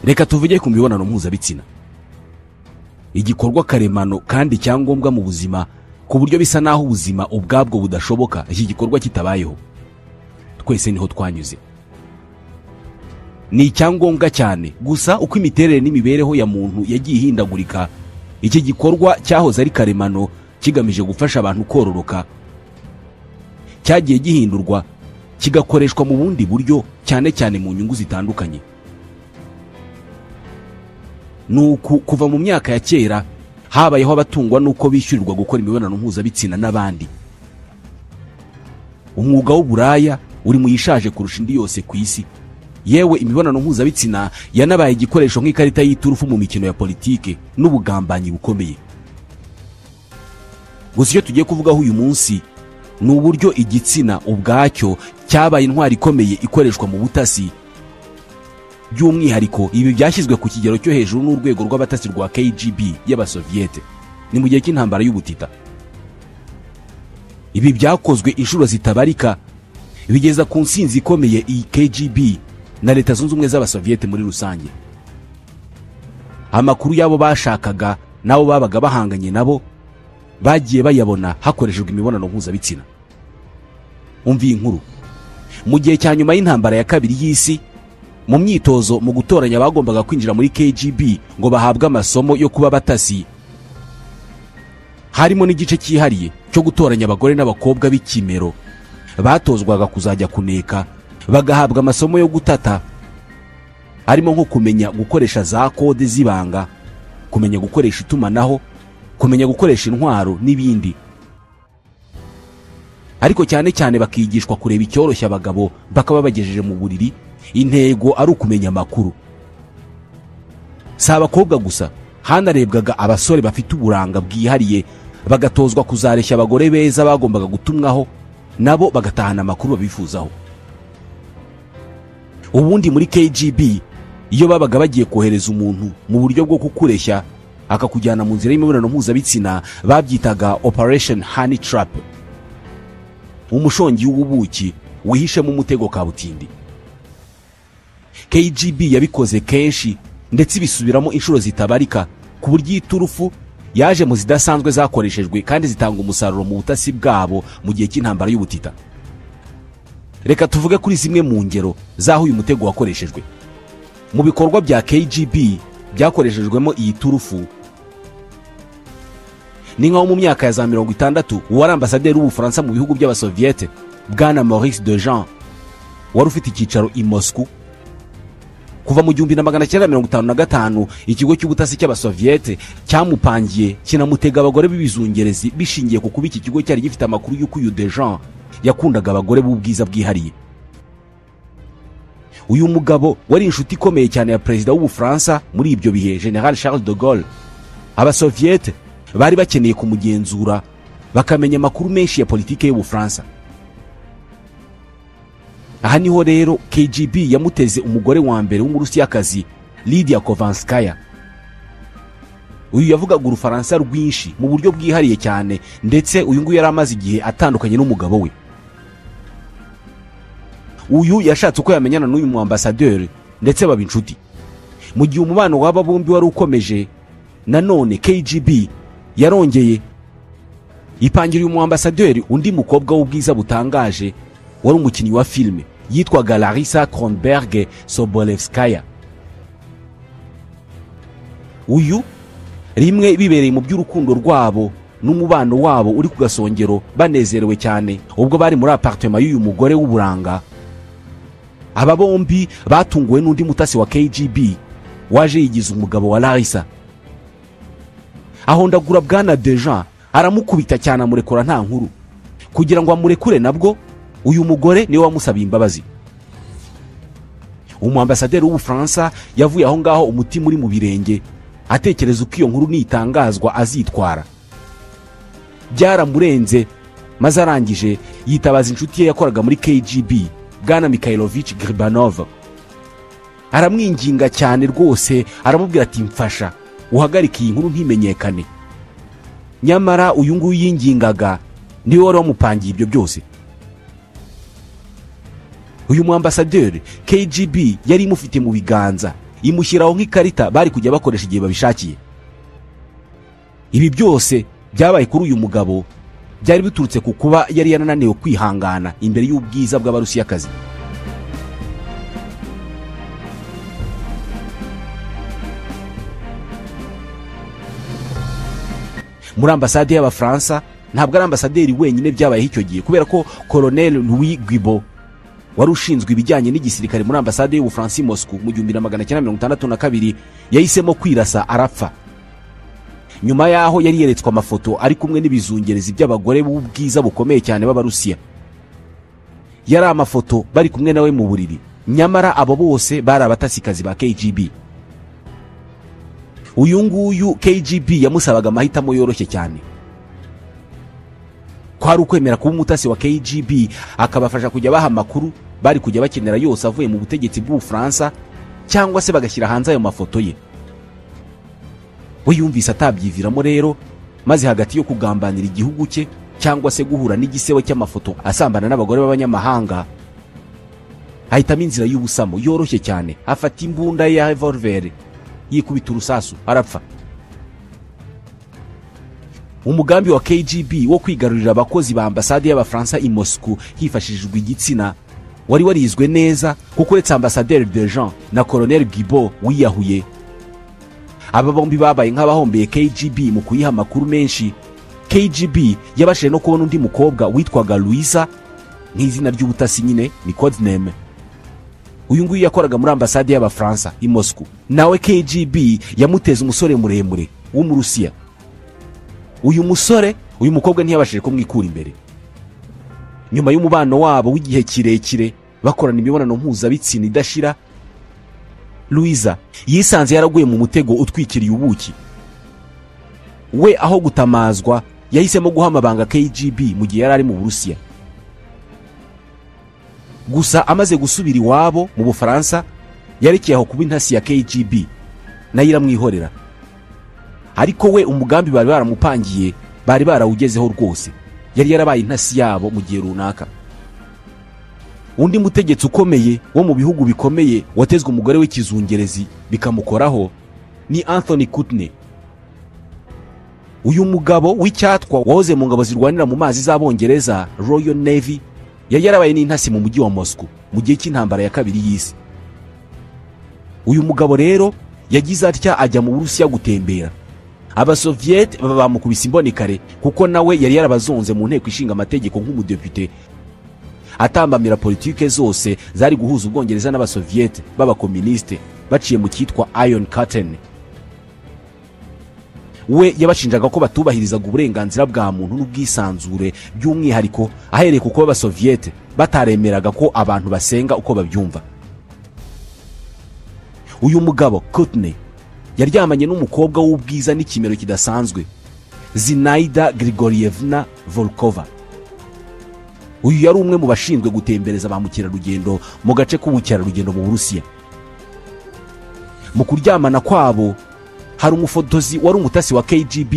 Reka tuvuge ku mibonano mpuzabitsina, igikorwa karemano kandi cyangombwa mu buzima, ku buryo bisa naho ubuzima ubwabwo budashoboka iki gikorwa kitabayeho. Twese niho twanyuze, ni icyangombwa cyane. Gusa uko imiterere n'imibereho ya muntu yagiye ihindagurika, iki gikorwa cyahoze ari karemano kigamije gufasha abantu kororoka cyagiye gihindurwa kigakoreshwa mu bundi buryo, cyane cyane mu nyungu zitandukanye. Nuku kuva mu myaka ya kera habayeho abatungwa nuko bishyurirwa gukora imibonano mpuzabitsina n'abandi. Umwuga w'uburaya uri mu yishaje kurusha indi yose ku isi. Yewe imibonano mpuzabitsina yanabaye igikoresho nk'ikarita y'iturufu mu mikino ya politike n'ubugambanyi bukomeye. Gusa icyo tugiye kuvugaho uyu munsi ni uburyo igitsina ubwacyo cyabaye intwari ikomeye ikoreshwa mu butasi. By'umwihariko ibi byashyizwe ku kigero cyo hejuru n'urwego rw'abatasi rwa KGB y'Abasoviete, ni mu gihe cy'intambara y'ubutita. Ibi byakozwe inshuro zitabarika bigeza ku nsinzi ikomeye iyi KGB na Leta Zunze Ubumwe z'Abasoviete muri rusange. Amakuru yabo bashakaga nabo babaga bahanganye nabo bagiye bayabona hakoreshejwe imibonano mpuzabitsina. Umva iyi nkuru. Mu gihe cya nyuma y'intambara ya kabiri y'isi, mu myitozo mu gutoranya abagombaga kwinjira muri KGB ngo bahabwe amasomo yo kuba batasi, harimo n'igice cyihariye cyo gutoranya abagore n'abakobwa b'ikimero batozwaga kuzajya kuneka, bagahabwa amasomo yo gutata, harimo nko kumenya gukoresha za kode z'ibanga, kumenya gukoresha itumanaho, kumenya gukoresha intwaro n'ibindi. Ariko cyane cyane bakigishwa kureba icyoroshya abagabo bakaba bagejeje mu buriri, intego ari ukumenya amakuru. Si abakobwa gusa, hanarebwaga abasore bafite uburanga bwihariye, bagatozwa kuzareshya abagore beza bagombaga gutumwaho, nabo bagatahana amakuru babifuzaho. Ubundi muri KGB iyo babaga bagiye kohereza umuntu mu buryo bwo kukureshya akakujyana mu nzira y'imibonano mpuzabitsina, babyitaga Operation Honey Trap, umushongi w'ubuki wihishemo umutego kabutindi. KGB yabikoze kenshi ndetse ibisubiramo inshuro zitabarika, ku buryo iturufu yaje mu zidasanzwe zakoreshejwe kandi zitanga umusaruro mu butasi bwabo mu gihe cy'intambara y'ubutita. Reka tuvuge kuri zimwe mu ngero z'aho uyu mutego wakoreshejwe. Mu bikorwa bya KGB byakoreshejwemo iyi turufu ni nkaho mu myaka ya za 60 uwari ambasaderi w'Ubufaransa mu bihugu by'Abasoviete Bwana Maurice Dejean wari ufite icyicaro i Moscou. Kuva mu 1955 ikigo cy'ubutasi cy'Abasoviete cyamupangiye kinamutega abagore b'ibizungerezi, bishingiye ku kuba iki kigo cyari gifite amakuru y'uko uyu Dejean yakundaga abagore b'ubwiza bwihariye. Uyu mugabo wari inshuti ikomeye cyane ya perezida w'Ubufaransa muri ibyo bihe, General Charles de Gaulle. Abasoviete bari bakeneye kumugenzura bakamenya amakuru menshi ya politike y'Ubufaransa. Aha niho rero KGB yamuteze umugore wa mbere w'Umurusiyakazi, Lydia Kovanskaya. Uyu yavugaga Urufaransa rwinshi mu buryo bwihariye cyane, ndetse uyu nguyu yari amaze igihe atandukanye n'umugabo we. Uyu yashatse uko yamenyana n'uyu mu ambassadeur ndetse baba inshuti. Mu gihe umubano w'aba bombi wari ukomeje, nanone KGB yarongeye ipangira uyu mu ambassadeur undi mukobwa w'ubwiza butangaje wari umukinnyi wa filime yitwaga Larissa Kronberg Sobolevskaya. Uyu rimwe bibereye mu by'urukundo rwabo n'umubano wabo uri ku gasongero, banezerewe cyane ubwo bari muri appartement y'uyu mugore w'uburanga. Aba bombi batunguwe n'undi mutasi wa KGB waje yigize umugabo wa Larissa. Ahondagura Bwana Dejean, aramukubita cyane amurekura nta nkuru. Kugira ngo amurekure nabwo uyu mugore niwe wamusabiye imbabazi. Umu ambasaderi w'Ubufaransa yavuye aho ngaho umutima uri mu birenge, atekereza uko iyo nkuru nitangazwa azitwara. Byaramurenze maze arangije yitabaza inshuti ye yakoraga muri KGB, Bwana Mikhailovich Gribanov. Aramwinginga cyane rwose, aramubwira ati mfasha uhagarike iyi nkuru ntimenyekane. Nyamara uyu nguyu yingingaga niwe wari wamupangiye ibyo byose. Uyu mu ambassadeur KGB yari imufite mu biganza, Imushyiraho nk'ikarita bari kujya bakoresha igihe babishakiye. Ibi byose byabaye kuri uyu mugabo byari biturutse ku kuba yari yarananiwe kwihangana imbere y'ubwiza bw'Abarusiyakazi. Muri ambasade y'Abafaransa ntabwo ari ambasaderi wenyine byabayeho icyo gihe, kubera ko Colonel Louis Guibaud wari ushinzwe ibijyanye n'igisirikare muri ambasade y'Ubufaransa i Moscou mu 1962 yahisemo kwirasa arapfa. Nyuma yaho yari yeretswe amafoto ari kumwe n'ibizungerezi by'abagore b'ubwiza bukomeye cyane b'Abarusiya. Yari amafoto bari kumwe nawe mu buriri, nyamara abo bose bari abatasikazi ba KGB. Uyu nguyu KGB yamusabaga amahitamo yoroshye cyane, kwari ukwemera kuba umutasi wa KGB akabafasha kujya baha amakuru bari kujya bakenera yose avuye mu butegetsi bw'Ubufaransa, cyangwa se bagashyira hanze ayo mafoto ye. We yumvise atabyiviramo rero, maze hagati yo kugambanira igihugu cye cyangwa se guhura n'igisebo cy'amafoto asambana n'abagore b'abanyamahanga, ahitamo inzira y'ubusamo yoroshye cyane, afata imbunda ya revolver yikubita urusasu arapfa. Umugambi wa KGB wo kwigarurira abakozi ba ambasade y'Abafaransa i Moscou hifashishijwe igitsina wari warizwe neza, kuko uretse ambasaderi Dejean na Colonel Guibaud wiyahuye, aba bombi babaye nk'abahombeye KGB mu kuyiha amakuru menshi. KGB yabashije no kubona undi mukobwa witwaga Louisa, nk'izina ry'ubutasi nyine ni codename. Uyu nguyu yakoraga muri ambasade y'Abafaransa i Moscou, nawe KGB yamuteze umusore muremure w'Umurusiya. Uyu musore uyu mukobwa ntiyabashije kumwikura imbere. Nyuma y'umubano wabo w'igihe kirekire bakorana imibonano mpuzabitsina idashira, Louisa yisanze yaraguye mu mutego utwikiriye ubuki. We aho gutamazwa yahisemo guha amabanga KGB mu gihe yari ari mu Burusiya. Gusa amaze gusubira iwabo mu Bufaransa yarekeye aho kuba intasi ya KGB, nayo iramwihorera. Ariko we umugambi bari baramupangiye bari barawugezeho rwose, yari yarabaye intasi yabo mu gihe runaka. Undi mutegetsi ukomeye wo mu bihugu bikomeye watezwe umugore w'ikizungerezi bikamukoraho ni Anthony Kutney. Uyu mugabo w'icyatwa wahoze mu ngabo zirwanira mu mazi z'Abongereza Royal Navy, yari yarabaye n'intasi mu mujyi wa Moscow mu gihe cy'intambara ya kabiri y'isi. Uyu mugabo rero yagize atya ajya mu Burusiya gutembera. Abasoviet bamukubise imbonikare kuko nawe yari yarabazonze mu nteko ishinga amategeko nk'umudepite, atambamira politike zose zari guhuza Ubwongereza n'Abasoviet b'abakomuniste baciye mu cyitwa Iron Curtain. We yabashinjaga ko batubahirizaga uburenganzira bwa muntu n'ubwisanzure, by'umwihariko ahereye kuko Abasoviet bataremeraga ko abantu basenga uko babyumva. Uyu mugabo Kutney yaryamanye n'umukobwa w'ubwiza n'ikimero kidasanzwe, Zinaida Grigorievna Volkova. Uyu yari umwe mu bashinzwe gutembereza ba mukerarugendo mu gace k'ubukerarugendo mu Burusiya. Mu kuryamana kwabo hari umufotozi wari umutasi wa KGB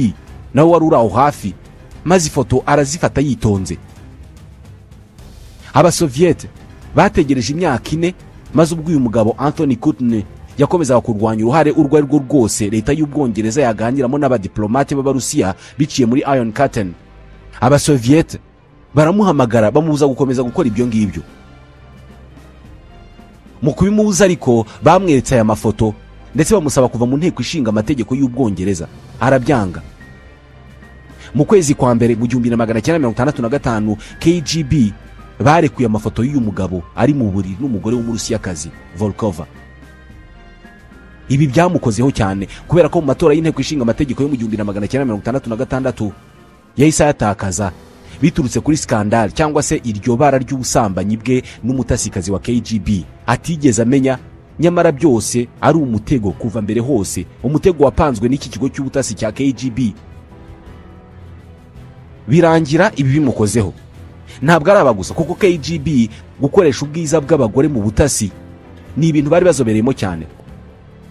nawe wari uri aho hafi, maze ifoto arazifata yitonze. Abasoviet bategereje imyaka 4, maze ubwo uyu mugabo Anthony Kutney yakomezaga kurwanya uruhare urwo ari rwo rwose leta y'Ubwongereza yaganiramo n'abadiplomate b'Abarusiya biciye muri Iron Curtain, Abasoviet baramuhamagara bamubuza gukomeza gukora ibyo ngibyo. Mu kubimubuza ariko bamweretse aya mafoto ndetse bamusaba kuva mu nteko ishinga amategeko y'Ubwongereza, arabyanga. Mu kwezi kwa mbere mu 1965 KGB barekuye amafoto y'uyu mugabo ari mu buriri n'umugore w'Umurusiyakazi Volkova. Ibi byamukozeho cyane kubera ko mu matora y'inteko ishinga amategeko yo mu 1966 yahise ayatakaza biturutse kuri skandal cyangwa se iryo bara ry'ubusambanyi bwe n'umutasikazi wa KGB atigeze amenya, nyamara byose ari umutego kuva mbere hose, umutego wapanzwe n'iki kigo cy'ubutasi cya KGB. Birangira ibi bimukozeho. Ntabwo ari aba gusa, kuko KGB gukoresha ubwiza bw'abagore mu butasi ni ibintu bari bazobereyemo cyane,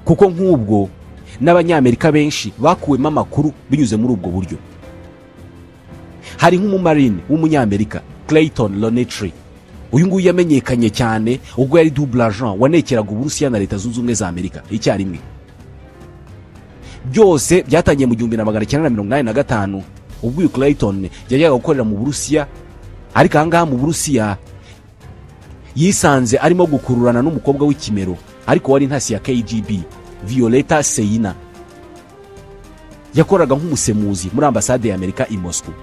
kuko nk'ubwo n'Abanyamerika benshi bakuwemo amakuru binyuze muri ubwo buryo. Hari nk'umumarine w'Umunyamerika Clayton Lonetry, Uyu nguyu yamenyekanye cyane ubwo yari double agent wanekeraga Uburusiya na Leta Zunze Ubumwe za Amerika icyarimwe. Byose byatangiye mu 1985 ubwo uyu Clayton yajyaga gukorera mu Burusiya, ariko aha ngaha mu Burusiya yisanze arimo gukururana n'umukobwa w'ikimero ariko wari intasi ya KGB, Violeta Seina. Yakoraga nk'umusemuzi muri ambasade ya Amerika i Moscow.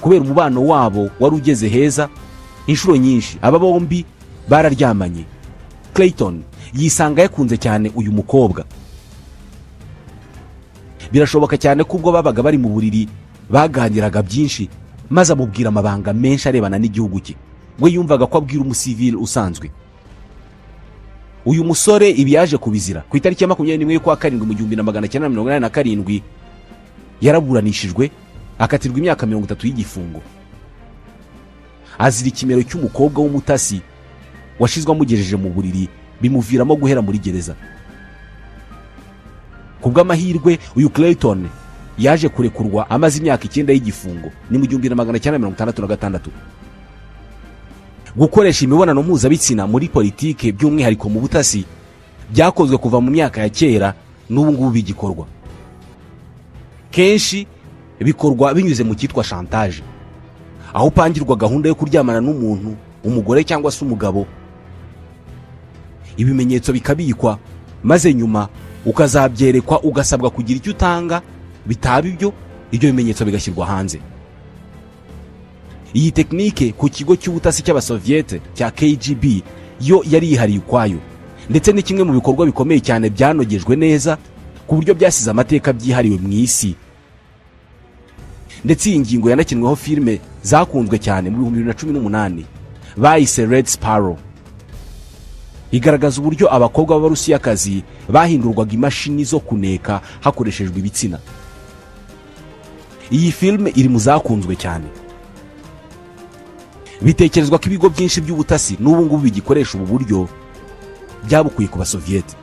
Kubera umubano wabo wari ugeze heza, inshuro nyinshi aba bombi bararyamanye. Clayton yisanga yakunze cyane uyu mukobwa. Birashoboka cyane ko ubwo babaga bari mu buriri baganiraga byinshi, maze amubwira amabanga menshi arebana n'igihugu cye. We yumvaga ko abwira umusivile usanzwe. Uyu musore ibi yaje kubizira ku itariki ya 21 y'ukwa karindwi mu 1987 yaraburanishijwe akatirwa imyaka 30 y'igifungo. Azira ikimero cy'umukobwa w'umutasi washizwe amugejeje mu buriri, bimuviramo guhera muri gereza. Kubw'amahirwe uyu Clayton yaje kurekurwa amaze imyaka 9 y'igifungo, ni mu 1966. Gukoresha imibonano mpuzabitsina muri politike by'umwihariko mu butasi byakozwe kuva mu myaka ya kera n'ubu ngubu bigikorwa. Kenshi bikorwa binyuze mu cyitwa chantage, aho upangirwa gahunda yo kuryamana n'umuntu, umugore cyangwa se umugabo, ibimenyetso bikabikwa maze nyuma ukazabyerekwa ugasabwa kugira icyo utanga, bitaba ibyo ibyo bimenyetso bigashyirwa hanze. Iyi tekinike ku kigo cy'ubutasi cy'abasoviete cya KGB yo yari yihariye ukwayo, ndetse ni kimwe mu bikorwa bikomeye cyane byanogejwe neza ku buryo byasize amateka byihariwe mu isi. Ndetse iyi ngingo yanakinweho filime zakunzwe cyane mu 2018 bayise Red Sparrow. Igaragaza uburyo abakobwa b'Abarusiyakazi bahindurwaga imashini zo kuneka hakoreshejwe ibitsina. Iyi filime iri mu zakunzwe cyane. Bitekerezwa ko ibigo byinshi by'ubutasi n'ubu ngubu bigikoresha ubu buryo byabukuye ku Basoviete.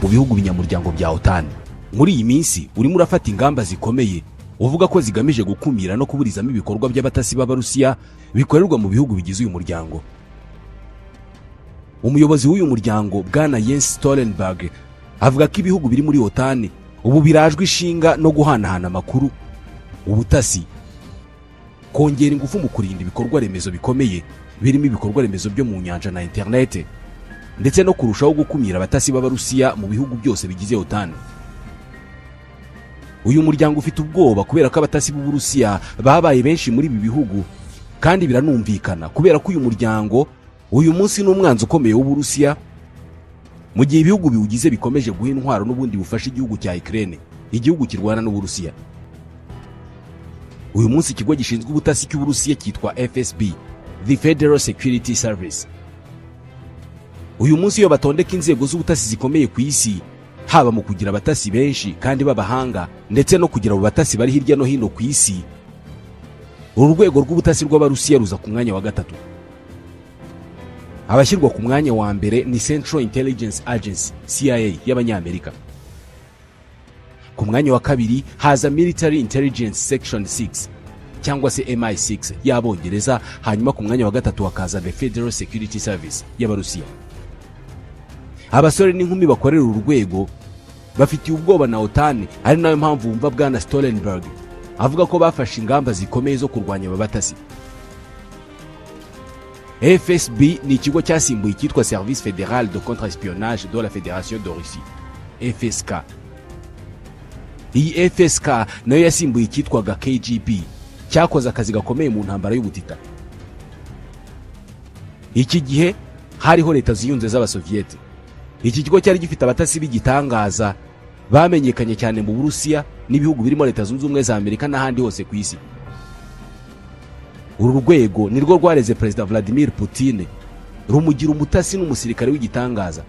Mu bihugu binyamuryango bya OTAN muri iyi minsi urimo urafata ingamba zikomeye uvuga ko zigamije gukumira no kuburizamo ibikorwa by'abatasi b'Abarusiya bikorerwa mu bihugu bigize uyu muryango. Umuyobozi w'uyu muryango Bwana Jens Stoltenberg avuga ko ibihugu biri muri OTAN ubu birajwe ishinga no guhanahana amakuru, ubutasi, kongera ingufu mu kurinda ibikorwa remezo bikomeye birimo ibikorwa remezo byo mu nyanja na internet, ndetse no kurushaho gukumira abatasi b'Abarusiya mu bihugu byose bigize OTAN. Uyu muryango ufite ubwoba kubera ko abatasi b'Uburusiya babaye benshi muri ibi bihugu, kandi biranumvikana kubera ko uyu muryango uyu munsi ni umwanzi ukomeye w'Uburusiya, mu gihe ibihugu biwugize bikomeje guha intwaro n'ubundi bufasha igihugu cya Ukraine, igihugu kirwana n'Uburusiya. Uyu munsi ikigo gishinzwe ubutasi cy'Uburusiya cyitwa FSB, The Federal Security Service. Uyu munsi iyo batondeka inzego z'ubutasi zikomeye ku isi, haba mu kugira abatasi benshi kandi b'abahanga ndetse no kugira abo batasi bari hirya no hino ku isi, uru rwego rw'ubutasi rw'Abarusiya ruza ku mwanya wa 3. Abashyirwa ku mwanya wa mbere ni Central Intelligence Agency CIA y'Abanyamerika. Ku mwanya wa 2 haza Military Intelligence Section 6 cyangwa se MI6 y'Abongereza, hanyuma ku mwanya wa 3 hakaza The Federal Security Service y'Abarusiya. Abasore n'inkumi bakorera uru rwego bafitiye ubwoba na OTAN, ari nayo mpamvu wumva Bwana Stoltenberg avuga ko bafashe ingamba zikomeye zo kurwanya aba batasi. FSB ni ikigo cyasimbuye icyitwa Service Fédéral de Contre-espionnage de la Fédération de Russie, FSK. Iyi FSK nayo yasimbuye icyitwaga KGB cyakoze akazi gakomeye mu ntambara y'ubutita. Iki gihe hariho leta ziyunze z'Abasoviete. Iki kigo cyari gifite abatasi b'igitangaza bamenyekanye cyane mu Burusiya n'ibihugu birimo Leta Zunze Ubumwe za Amerika n'ahandi hose ku isi. Uru rwego nirwo rwareze Perezida Vladimir Putin, rumugira umutasi n'umusirikare w'igitangaza.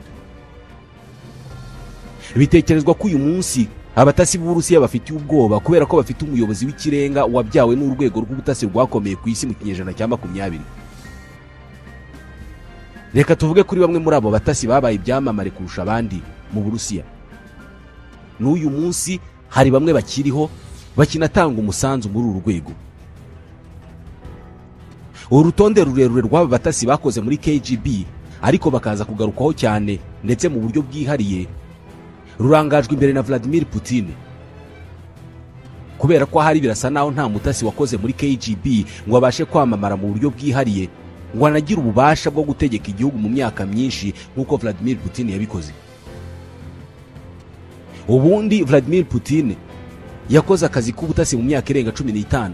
Bitekerezwa ko uyu munsi abatasi b'Uburusiya bafitiye ubwoba kubera ko bafite umuyobozi w'ikirenga wabyawe n'urwego rw'ubutasi rwakomeye ku isi mu kinyejana cya 20. Reka tuvuge kuri bamwe muri abo batasi babaye ibyamamare kurusha abandi mu Burusiya. N'uyu munsi hari bamwe bakiriho bakinatanga umusanzu muri uru rwego. Urutonde rurerure rw'aba batasi bakoze muri KGB ariko bakaza kugarukwaho cyane ndetse mu buryo bwihariye rurangajwe imbere na Vladimir Putin. Kubera ko hari birasa naho nta mutasi wakoze muri KGB ngo abashe kwamamara mu buryo bwihariye ngo anagire ububasha bwo gutegeka igihugu mu myaka myinshi nk'uko Vladimir Putin yabikoze. Ubundi Vladimir Putin yakoze akazi k'ubutasi mu myaka irenga 15.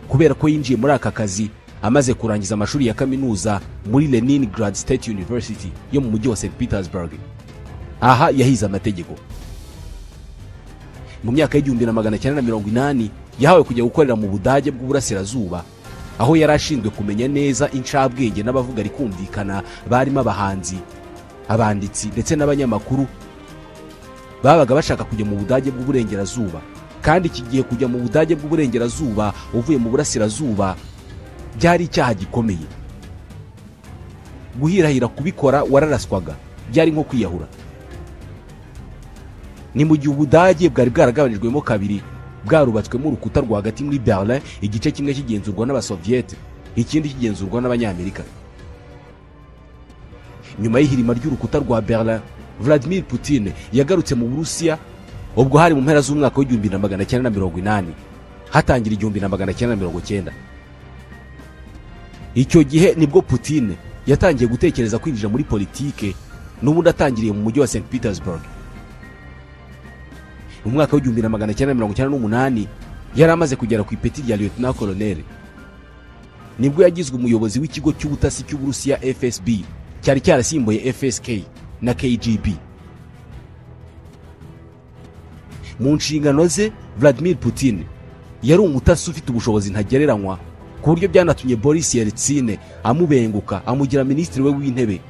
Kubera ko yinjiye muri aka kazi amaze kurangiza amashuri ya kaminuza muri Leningrad State University yo mu mujyi wa St Petersburg. Aha yahize amategeko. Mu myaka y'1980 yahawe kujya gukorera mu Budage bw'Uburasirazuba, aho yari ashinzwe kumenya neza incabwenge n'abavuga rikumvikana barimo abahanzi, abanditsi ndetse n'abanyamakuru babaga bashaka kujya mu Budage bw'Uburengerazuba. Kandi iki gihe kujya mu Budage bw'Uburengerazuba uvuye mu Burasirazuba byari icyaha gikomeye. Guhirahira kubikora wararaswaga, byari nko kwiyahura. Ni mu gihe Ubudage bwari bwaragabanijwemo kabiri, bwarubatswemo urukuta rwagati muri Berlin, igice kimwe kigenzurwa n'Abasoviete, ikindi kigenzurwa n'Abanyamerika. Nyuma y'ihirima ry'urukuta rwa Berlin, Vladimir Putin yagarutse mu Burusiya ubwo hari mu mpera z'umwaka w'1980 hatangira 1990. Icyo gihe nibwo Putin yatangiye gutekereza kwinjira muri politike, n'ubundi atangiriye mu mujyi wa St Petersburg. Mu mwaka w'1998 yari amaze kugera ku ipeti rya Lieutenant Colonel. Nibwo yagizwe umuyobozi w'ikigo cy'ubutasi cy'Uburusiya FSB, cyari cyarasimbuye FSK na KGB. Mu nshingano ze, Vladimir Putin yari umutasi ufite ubushobozi ntagereranywa, ku buryo byanatumye Boris Yeltsin amubenguka amugira minisitiri we w'intebe.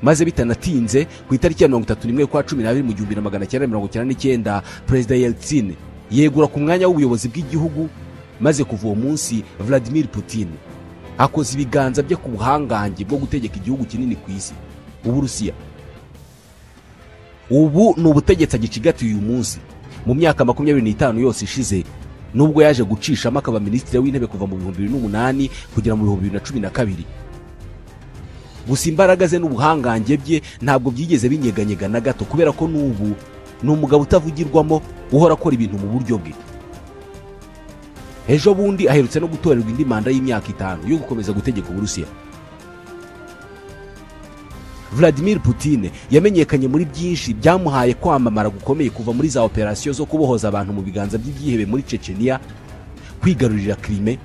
Maze bitanatinze ku itariki ya 31 kwa 12 mu 1999 Perezida Yeltsin yegura ku mwanya w'ubuyobozi bw'igihugu. Maze kuva uwo munsi Vladimir Putin akoze ibiganza bye ku buhangange bwo gutegeka igihugu kinini ku isi, Uburusiya. Ubu ni ubutegetsi agicigatiye uyu munsi. Mu myaka 25 yose ishize, nubwo yaje gucishamo akaba minisitiri w'intebe kuva mu 2008 kugera mu 2012, gusa imbaraga ze n'ubuhangange bye ntabwo byigeze binyeganyega na gato, kubera ko n'ubu ni umugabo utavugirwamo uhora akora ibintu mu buryo bwe. Ejo bundi aherutse no gutorerwa indi manda y'imyaka 5 yo gukomeza gutegeka Uburusiya. Vladimir Putin yamenyekanye muri byinshi byamuhaye kwamamara gukomeye, kuva muri za operasiyo zo kubohoza abantu mu biganza by'ibyihebe muri Chechnya, kwigarurira Crimea,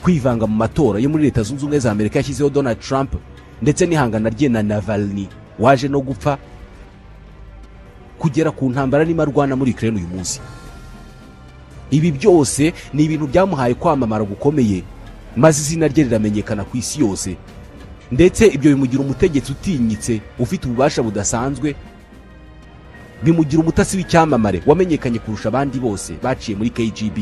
kwivanga mu matora yo muri Leta Zunze Ubumwe za Amerika yashyizeho Donald Trump, ndetse n'ihangana rye na Navalny waje no gupfa, kugera ku ntambara arimo arwana muri Ukraine uyu munsi. Ibi byose ni ibintu byamuhaye kwamamara gukomeye, maze izina rye riramenyekana ku isi yose. Ndetse ibyo bimugira umutegetsi utinyitse ufite ububasha budasanzwe, bimugira umutasi w'icyamamare wamenyekanye kurusha abandi bose baciye muri KGB.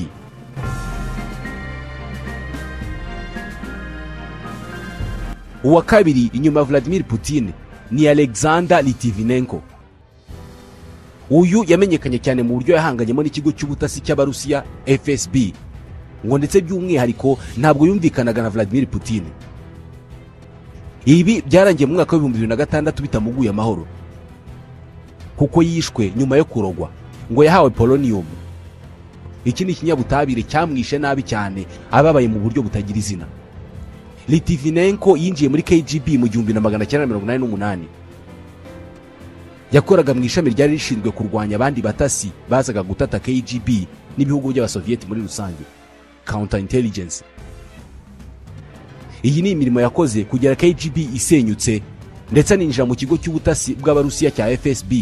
Uwa kabiri inyuma ya Vladimir Putin ni Alexander Litvinenko. Uyu yamenyekanye cyane mu buryo yahanganyemo n'ikigo cy'ubutasi cy'Abarusiya FSB, ngo ndetse by'umwihariko ntabwo yumvikanaga na Vladimir Putin. Ibi byarangiye mu mwaka wa 2006 bitamuguye amahoro, kuko yishwe nyuma yo kurogwa ngo yahawe polonium. Iki ni ikinyabutabire cyamwishe nabi cyane, ababaye mu buryo butagira izina. Litvinenko yinjiye muri KGB mu 1988. Yakoraga mu ishami ryari rishinzwe kurwanya abandi batasi bazaga gutata KGB n'ibihugu by'Abasovieti muri rusange, counter intelligence. Iyi ni imirimo yakoze kugera KGB isenyutse, ndetse aninjira mu kigo cy'ubutasi bw'Abarusiya cya FSB,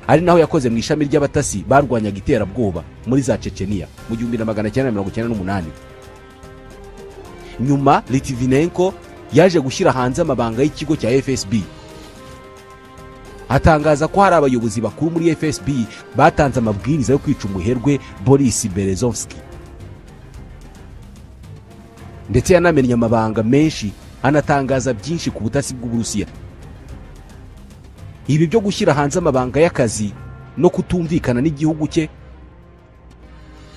ari naho yakoze mu ishami ry'abatasi barwanyaga iterabwoba muri za Chechnya mu 1998. Nyuma Litvinenko yaje gushyira hanze amabanga y'ikigo cya FSB, atangaza ko hari abayobozi bakuru muri FSB batanze amabwiriza yo kwica umuherwe Boris Berezovsky. Ndetse yanamennye amabanga menshi, anatangaza byinshi ku butasi bw'Uburusiya. Ibi byo gushyira hanze amabanga y'akazi no kutumvikana n'igihugu cye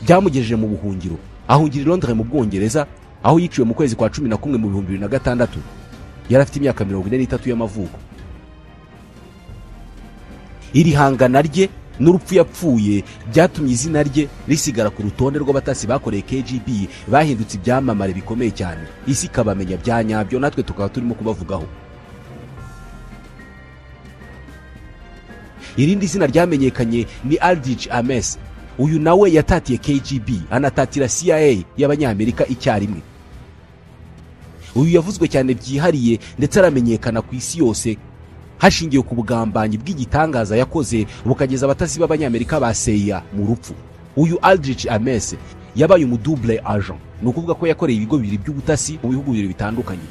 byamugejeje mu buhungiro, ahungira i Londres mu Bwongereza, aho yiciwe mu kwezi kwa 11 mu 2006. Yari afite imyaka 43 y'amavuko. Iri hangana rye n'urupfu yapfuye byatumye izina rye risigara ku rutonde rw'abatasi bakoreye KGB bahindutse ibyamamare bikomeye cyane, isi ikabamenya bya nyabyo, natwe tukaba turimo kubavugaho. Irindi zina ryamenyekanye ni Aldrich Ames. Uyu nawe yatatiye KGB anatatira CIA y'Abanyamerika icyarimwe. Uyu yavuzwe cyane byihariye ndetse aramenyekana ku isi yose hashingiwe ku bugambanyi bw'igitangaza yakoze bukageza abatasi b'Abanyamerika ba CIA mu rupfu. Uyu Aldrich Ames yabaye umudouble agent, ni ukuvuga ko yakoreye ibigo bibiri by'ubutasi mu bihugu bibiri bitandukanye.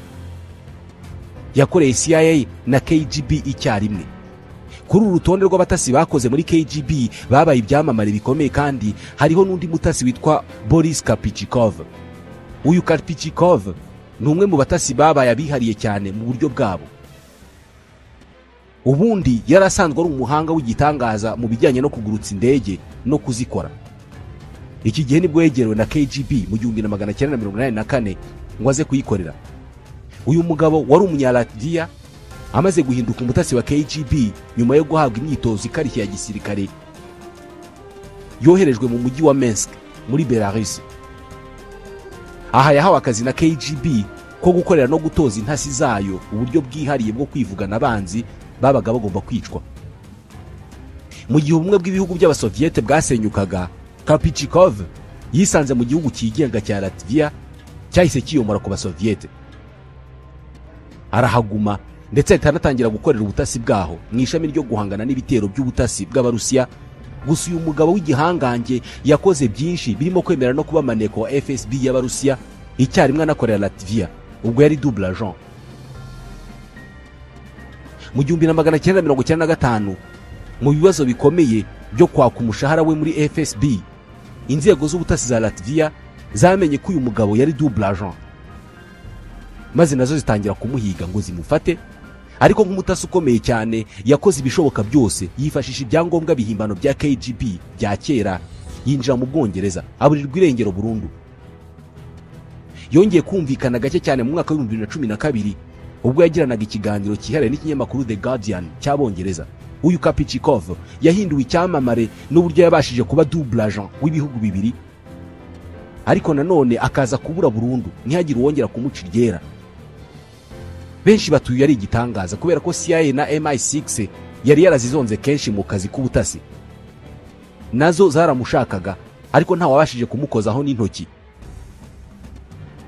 Yakoreye CIA na KGB icyarimwe. Kuri uru rutonde rw'abatasi bakoze muri KGB babaye ibyamamare bikomeye, kandi hariho n'undi mutasi witwa Boris Karpichikov. Uyu Karpichikov ni umwe mu batasi babaye abihariye cyane mu buryo bwabo. Ubundi yari asanzwe ari umuhanga w'igitangaza mu bijyanye no kugurutsa indege no kuzikora. Iki gihe nibwo yegerewe na KGB mu 1984 ngo aze kuyikorera. Uyu mugabo wari umunyalatvia amaze guhinduka umutasi wa KGB nyuma yo guhabwa imyitozo ikarishye ya gisirikare, yoherejwe mu mujyi wa Minsk muri Belarus. Aha yahawe akazi na KGB ko gukorera no gutoza intasi zayo uburyo bwihariye bwo kwivugana abanzi babaga bagomba kwicwa. Mu gihe ubumwe bw'ibihugu by'Abasoviete bwasenyukaga, Karpichikov yisanze mu gihugu cyigenga cya Latvia cyahise kiyomora ku Basoviete. Arahaguma ndetse ahita anatangira gukorera ubutasi bwaho mu ishami ryo guhangana n'ibitero by'ubutasi bw'Abarusiya. Gusa uyu mugabo w'igihangange yakoze byinshi birimo kwemera no kuba maneko wa FSB y'Abarusiya icyarimwe anakorera Latvia, ubwo yari double agent. Mu 1995, mu bibazo bikomeye byo kwaka umushahara we muri FSB, inzego z'ubutasi za Latvia zamenye ko uyu mugabo yari double agent, maze nazo zitangira kumuhiga ngo zimufate. Ariko nk'umutasi ukomeye cyane yakoze ibishoboka byose, yifashisha ibyangombwa bihimbano bya KGB bya kera, yinjira mu Bwongereza aburirwa irengero burundu. Yongeye kumvikana gake cyane mu mwaka wa 2012 ubwo yagiranaga ikiganiro cyihariye n'ikinyamakuru The Guardian cy'Abongereza. Uyu Karpichikov yahinduwe icyamamare n'uburyo yabashije kuba double agent w'ibihugu bibiri, ariko nanone akaza kubura burundu ntihagire uwongera kumuca iryera. Benshi batuye ari igitangaza kubera ko CIA na MI6 yari yarazizonze kenshi mu kazi k'ubutasi, nazo zaramushakaga ariko nta wabashije kumukozaho n'intoki.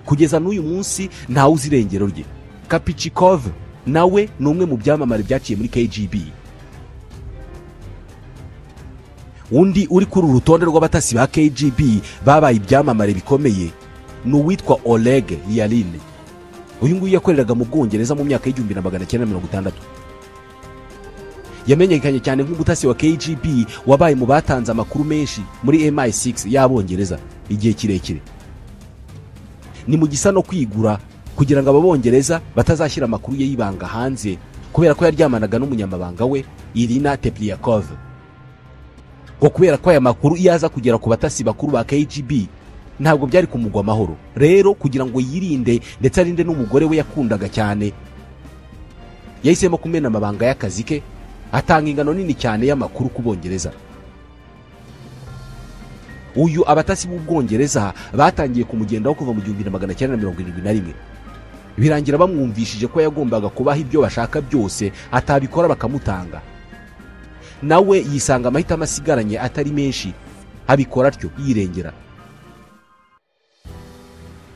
Kugeza n'uyu munsi ntawe uzi irengero rye. Karpichikov nawe ni umwe mu byamamare byaciye muri KGB. Undi uri kuri uru rutonde rw'abatasi ba KGB babaye ibyamamare bikomeye ni uwitwa Oleg Lyalin. Uyu nguyu yakoreraga mu Bwongereza mu myaka y'1960. Yamenyekanye cyane nk'umutasi wa KGB wabaye mu batanze amakuru menshi muri MI6 y'Abongereza igihe kirekire. Ni mu gisa no kwigura kugira ngo Ababongereza batazashyira amakuru ye y'ibanga hanze, kubera ko yaryamanaga n'umunyamabanga we Irina Teplyakov. Ngo kubera ko aya makuru iyo aza kugera ku batasi bakuru ba KGB ntabwo byari kumugwa amahoro. Rero kugira ngo yirinde ndetse arinde n'umugore we yakundaga cyane, yahisemo kumena amabanga y'akazi ke, atanga ingano nini cyane y'amakuru ku Bongereza. Uyu abatasi b'Ubwongereza batangiye kumugendaho kuva mu 1971, birangira bamwumvishije ko yagombaga kubaha ibyo bashaka byose, atabikora bakamutanga. Nawe yisanga amahitamo asigaranye atari menshi, abikora atyo yirengera.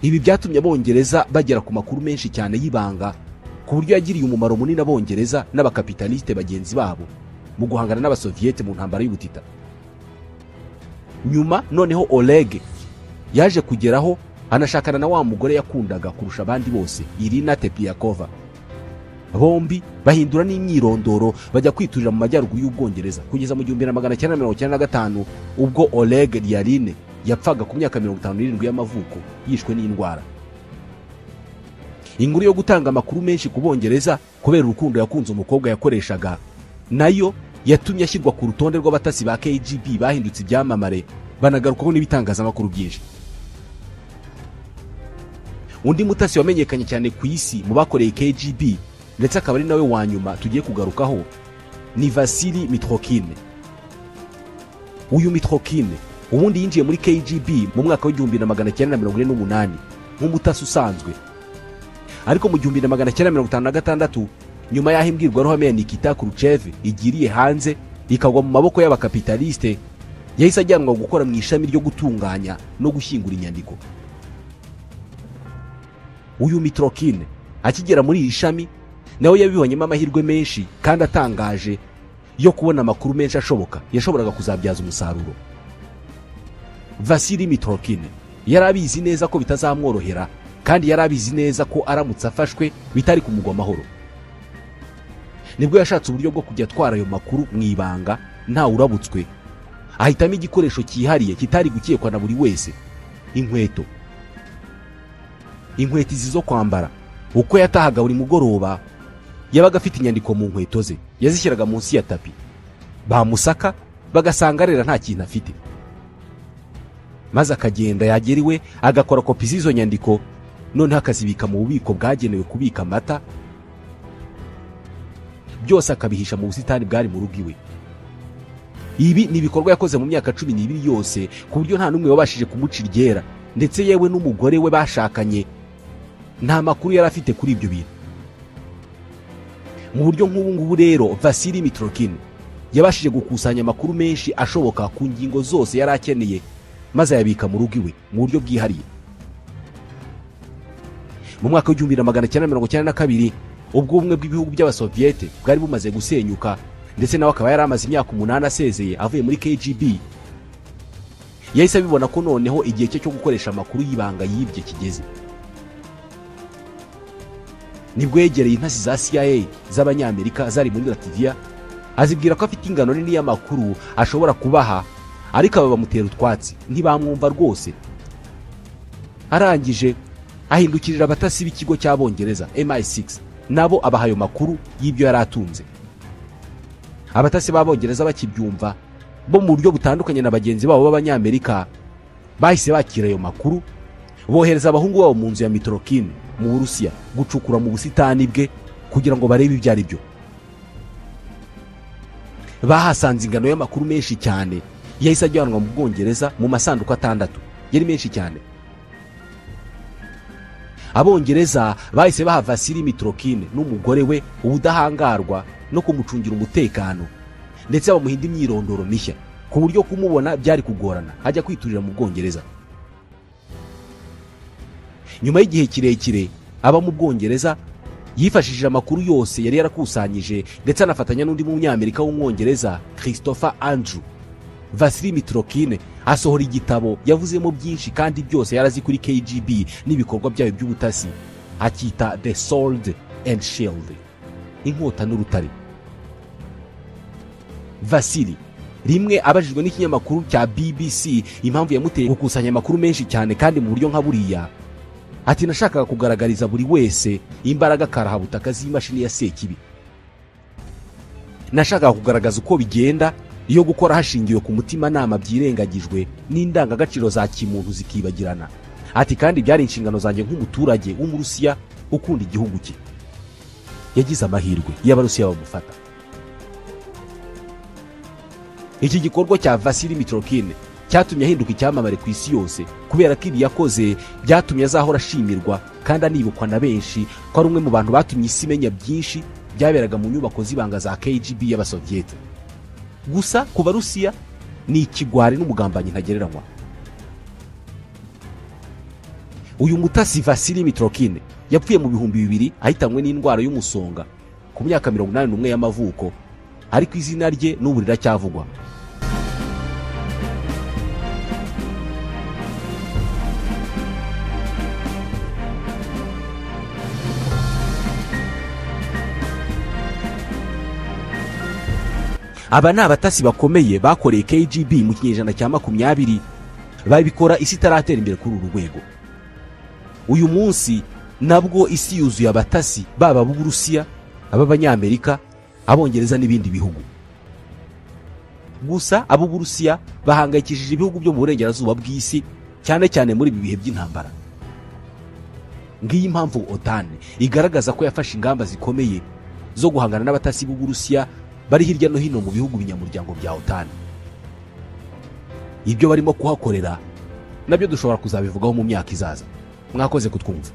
Ibi byatumye Abongereza bagera ku makuru menshi cyane y'ibanga, ku buryo yagiriye umumaro munini Abongereza n'abakapitaliste bagenzi babo mu guhangana n'Abasoviete mu ntambara y'ubutita. Nyuma noneho Oleg yaje kugeraho anashakana na wa mugore yakundaga kurusha abandi bose, Irina Teplyakova. Bombi bahindura n'imyirondoro bajya kwiturira mu majyaruguru y'Ubwongereza kugeza mu 1995 ubwo Oleg Lyalin yapfaga ku myaka 57 y'amavuko yishwe n'indwara. Inkuru yo gutanga amakuru menshi ku Bongereza kubera urukundo yakunze umukobwa yakoreshaga nayo yatumye ashyirwa ku rutonde rw'abatasi ba KGB bahindutse ibyamamare, banagarukaho n'ibitangazamakuru byinshi. Undi mutasi wamenyekanye cyane ku isi mu bakoreye KGB ndetse akaba ari nawe wa nyuma tugiye kugarukaho ni Vasily Mitrokhin. Uyu Mitrokhin ubundi yinjiye muri KGB mu mwaka wa 1948 nk'umutasi usanzwe, ariko mu 1956 nyuma y'aho imbwirwaruhame ya Nikita Khrushchev igiriye hanze ikagwa mu maboko y'abakapitaliste, yahise ajyanwa gukora mu ishami ryo gutunganya no gushyingura inyandiko. Uyu Mitrokhin akigera muri iri shami nawe yabibonyemo amahirwe menshi kandi atangaje yo kubona amakuru menshi ashoboka yashoboraga kuzabyaza umusaruro. Vasily Mitrokhin yari abizi neza ko bitazamworohera, kandi yari abizi neza ko aramutse afashwe bitari kumugwa amahoro. Nibwo yashatse uburyo bwo kujya atwara ayo makuru mu ibanga nta urabutswe, ahitamo igikoresho cyihariye kitari gukekwa na buri wese, inkweto. Inkweto izi zo kwambara. Uko yatahaga buri mugoroba yabaga afite inyandiko mu nkweto ze, yazishyiraga munsi ya tapi, bamusaka bagasanga arera nta kintu afite, maze akagenda yagera iwe agakora kopi z'izo nyandiko, noneho akazibika mu bubiko bwagenewe kubika amata, byose akabihisha mu busitani bwari mu rugo iwe. Ibi ni ibikorwa yakoze mu myaka 12 yose, ku buryo nta n'umwe wabashije kumuca iryera, ndetse yewe n'umugore we bashakanye nta makuru yari afite kuri ibyo bintu. Mu buryo nk'ubu ngubu rero Vasily Mitrokhin yabashije gukusanya amakuru menshi ashoboka ku ngingo zose yari akeneye, maze ayabika mu rugo iwe mu buryo bwihariye. Mu mwaka wa 1992 ubwo ubumwe bw'ibihugu by'Abasoviete bwari bumaze gusenyuka, ndetse nawe akaba yari amaze imyaka 8 asezeye avuye muri KGB, yahise abibona ko noneho igihe cye cyo gukoresha amakuru y'ibanga yibye kigeze. Nibwo yegereye intasi za CIA z'Abanyamerika zari muri Latvia, azibwira ko afite ingano nini y'amakuru ashobora kubaha, ariko aba bamutera utwatsi ntibamwumva rwose. Arangije ahindukirira abatasi b'ikigo cy'Abongereza MI6, nabo abaha ayo makuru y'ibyo yari atunze. Abatasi b'Abongereza bakibyumva, bo mu buryo butandukanye na bagenzi babo b'Abanyamerika, bahise bakira ayo makuru, bohereza abahungu babo mu nzu ya Mitrokhin mu Burusiya gucukura mu busitani bwe kugira ngo barebe ibyo ari byo. Bahasanze ingano y'amakuru menshi cyane yahise ajyanwa mu Bwongereza mu masanduku 6 yari menshi cyane. Abongereza bahise baha Vasily Mitrokhin n'umugore we ubudahangarwa no kumucungira umutekano, ndetse bamuhinda imyirondoro mishya ku buryo kumubona byari kugorana ajya kwiturira mu Bwongereza. Nyuma y'igihe kirekire aba mu Bwongereza, yifashishije amakuru yose yari yarakusanyije, ndetse anafatanya n'undi munyamerika w'Umwongereza Christopher Andrew. Vasily Mitrokhin asohora igitabo yavuzemo byinshi kandi byose yarazi kuri KGB n'ibikorwa byayo by'ubutasi, akita The Sword and Shield, inkota n'urutare. Vasily rimwe abajijwe n'ikinyamakuru cya BBC impamvu yamuteye gukusanya amakuru menshi cyane kandi mu buryo nka buriya, ati nashakaga kugaragariza buri wese imbaraga karahabutaka z'imashini ya Sekibi. Nashakaga kugaragaza uko bigenda iyo gukora hashingiwe ku mutima nama byirengagijwe n'indangagaciro za kimuntu zikibagirana. Ati kandi byari inshingano zanjye nk'umuturage w'Umurusiya ukunda igihugu cye. Yagize amahirwe y'Abarusiya bamufata. Iki gikorwa cya Vasily Mitrokhin cyatumye ahinduka icyamamare ku isi yose, kubera ko ibi yakoze byatumye azahora ashimirwa kandi anibukwa na benshi ko ari umwe mu bantu batumye isi imenya byinshi byaberaga mu nyubako z'ibanga za KGB y'Abasoviete. Gusa ku Barusiya ni ikigwari n'umugambanyi ntagereranywa. Uyu mutasi Vasily Mitrokhin yapfuye mu 2000 ahitanywe n'indwara y'umusonga ku myaka 81 y'amavuko, ariko izina rye n'ubu riracyavugwa. Aba ni abatasi bakomeye bakoreye KGB mu kinyejana cya 20, babikora isi itaratera imbere kuri uru rwego. Uyu munsi Nabwo isi yuzuye abatasi, baba b'Uburusiya, ab'Abanyamerika, Abongereza n'ibindi bihugu. Gusa ab'Uburusiya bahangayikishije ibihugu byo mu burengerazuba bw'isi, cyane cyane muri ibi bihe by'intambara. Ngiyi impamvu OTAN igaragaza ko yafashe ingamba zikomeye zo guhangana n'abatasi b'Uburusiya bari hirya no hino mu bihugu binyamuryango bya OTAN. Ibyo barimo kuhakorera nabyo dushobora kuzabivugaho mu myaka izaza. Mwakoze kutwumva.